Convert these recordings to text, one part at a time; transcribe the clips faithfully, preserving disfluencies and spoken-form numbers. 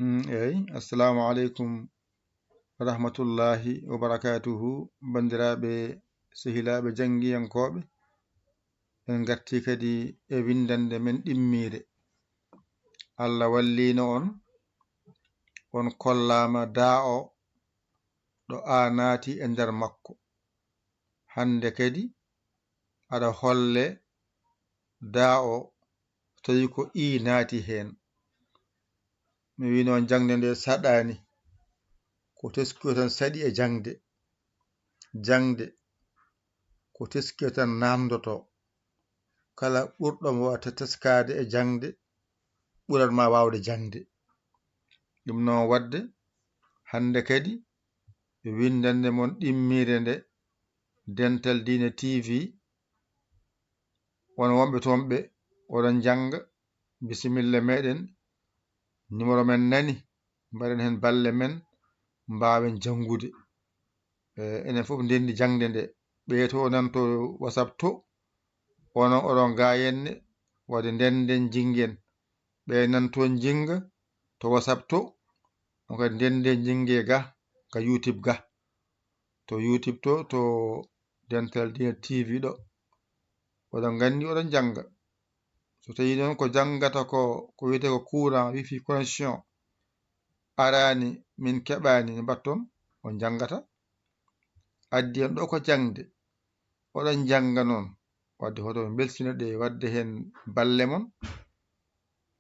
Mm, eyi, assalamu aleykum wa rahmatullahi wa barakatuhu, banndiraaɓe, sehilaaɓe, janngiyankooɓe. En ngartii kadi e winndannde men ɗimmiire. Allah walliino on, on kollaama daa o ɗo a naati e nder makko. Hannde kadi aɗa holle daa o, so tawii ko i naati heen. Mi wiino jaŋde nde saɗaani, ko teskiyo tan saɗi e jaŋde. Jaŋde, ko teskiyo tan naamndotoo. Kala ɓurɗo mo waawata teskaade e jaŋde, ɓurat ma waawde jaŋde. Ɗum noon waɗde, hannde kadi, e winndannde mon ɗimmiire nde, Dental Diine T V, won wonɓe toon ɓe oɗon njannga, bisimilla meɗen, numéro men nani, mbaɗen heen balle men, mbaawen janngude. E, enen fof ndenndi jaŋde nde. Ɓee to nan to WhatsApp to, onon oɗon ga henne, waɗde ndennden njinngen. Ɓee nan toon njinnga to WhatsApp to, on kadi ndennden njinnge ga, ga YouTube ga. To YouTube to, to Dental Diine T V ɗo. Oɗon nganndi, oɗon njannga. So tawii noon ko janngata ko, ko wiyetee ko courant, wifi connexion, araani, min keɓaani, no mbaɗton? On njanngata. Addi on ɗo ko jaŋde. Oɗon njannga noon. Waɗde hoto mbeltino ɗe, waɗde heen balle mon.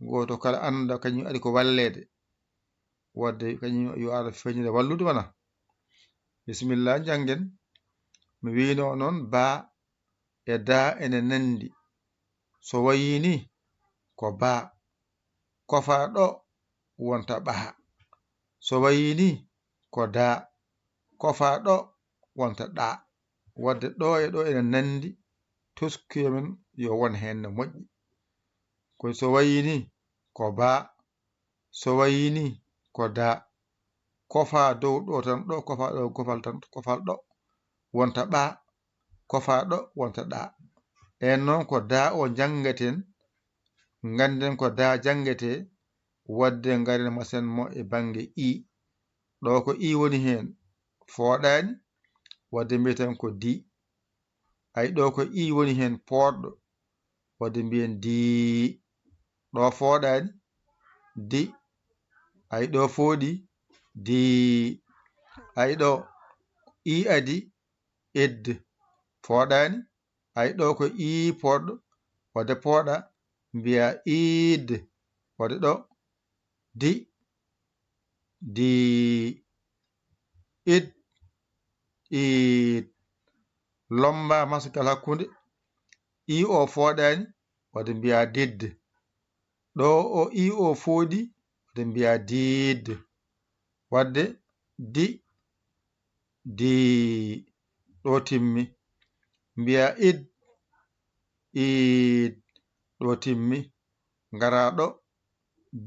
Gooto kala annda kañum ari ko walleede. Waɗde kañum yo ar feeñude wallude wona. Bisimilla, njanngen. Mi wiino noon, baa e daa ene nanndi. So wayii ni, ko baa. Kofaa ɗo, wonta ɓaa. So wayii ni, ko daa. Kofaa ɗo, wonta ɗaa. Waɗde ɗo e ɗo ene nanndi, toskiyo men yo won heen no moƴƴi. Ko so wayii ni, ko baa. So wayii ni, ko daa. Kofaa dow ɗo tan, ɗo kofaa ɗo, kofal tan, kofal ɗo, wonta ɓaa. Kofaa ɗo, wonta ɗaa. En noon ko daa o njanngaten, ngannden ko daa janngetee, waɗde ngaren masen mo e bannge i. Ɗo ko i woni heen, fooɗaani, waɗde mbiyeten ko di. Ay, ɗo ko i woni heen, pooɗɗo, waɗde mbiyen dii. Ɗo fooɗaani, di. Ay, ɗo fooɗi, dii. Ay, ɗo i adi, id. Fooɗaani, ay, ɗo ko i pooɗɗo, waɗde pooɗa, mbiya iid. Waɗde ɗo, di, di, it, it. Lomba masgal hakkunde i o fooɗaani, waɗde mbiya did. Ɗo o i o fooɗi, waɗde mbiya diid. Waɗde di, di. Ɗo timmi. Mbiya id, id. Ɗo timmi. Ngara ɗo,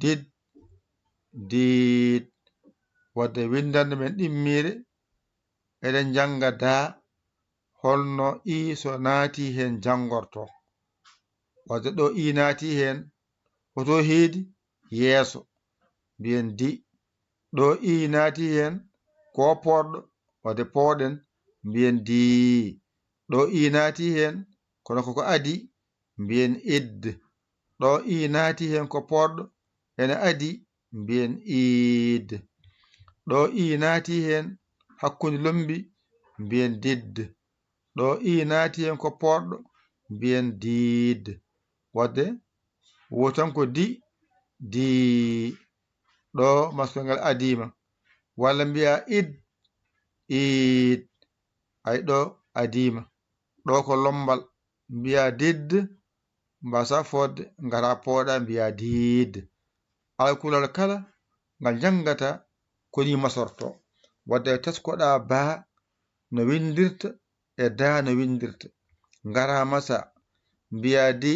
did, did. Waɗde winndannde men ɗimmiire, eɗen njannga daa holno i so naati heen janngortoo. Waɗde ɗo i naati heen, hoto heedi, yeeso, mbiyen di. Ɗo i naati heen, ko pooɗɗo, waɗde pooɗen, mbiyen dii. Ɗo i naati heen, kono koko adi, mbiyen id. Ɗo i naati heen ko pooɗɗo, ene adi, mbiyen iid. Ɗo i naati heen hakkunde lombi, mbiyen didd. Ɗo i naati heen ko pooɗɗo, mbiyen diid. Waɗde wo tan ko di, dii. Ɗo maskal ngal adiima. Walla mbiya id, iid. Ay, ɗo adiima. Ɗo ko lombal. Mbiya didd, mbasa fodde, ngara pooɗa, mbiya diid. Alkulal kala ngal njanngata ko ni masorto. Waɗde teskoɗa baa no winndirta e daa no winndirta. Ngara masa, mbiya di,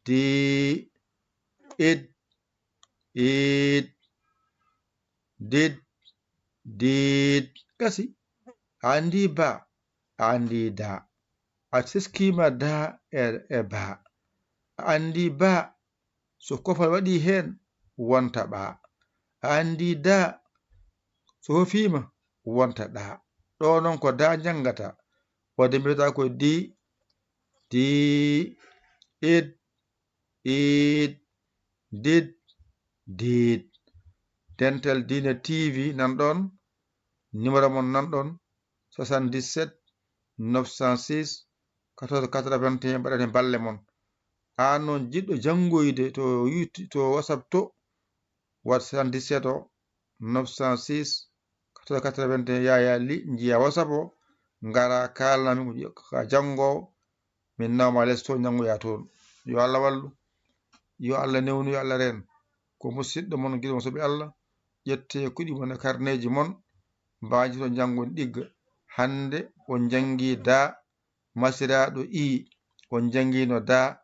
dii, id, iid, did, diid. Gasi, a anndi baa, a anndi daa. A teskiima daa e, e baa. A anndi baa, so kofal waɗi heen, wonta ɓaa. Anndi da, so hofiima, wonta ɗa. Ɗo noon ko da njanngata. Wadde mbiyata ko di, di, it, it, dit, dit. Dental Diine T V nan ɗon, numéro mon nan ɗon, soixante-dix-sept neuf cent six quatorze quatre-vingt-un, mbaɗane balle mon. Aan noon jiɗɗo janngoyde to YouTube, to WhatsApp to, waɗ soixante-dix-sept o neuf cent six quatorze quatre-vingt-un, Yaya Ly, njiya WhatsApp o, ngara kaalnami ko janngowo, min nawma les to, njanngoya toon. Yo Allah wallu, yo Allah newnu, yo Allah reen. Ko musiɗɗo mon, giɗo mon, soɓe Allah, ƴette kuɗi mon e karneeji mon, mbaajito njanngon ɗigga. Hannde on njanngi da, masiraaɗo i, on njanngiino da,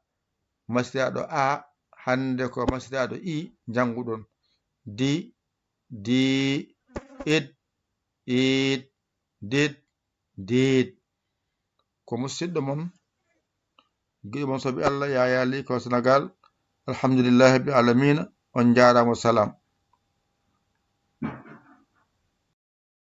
masiraaɗo a, hannde ko masiraaɗo i njannguɗon. Di, di, it, it, dit, dit. Ko musiɗɗo mon, giɗo mon, soɓe Allah, Yaya Ly, ko Senegal. Alhamdulillahi rabbil alamina. On njaaraama, salam.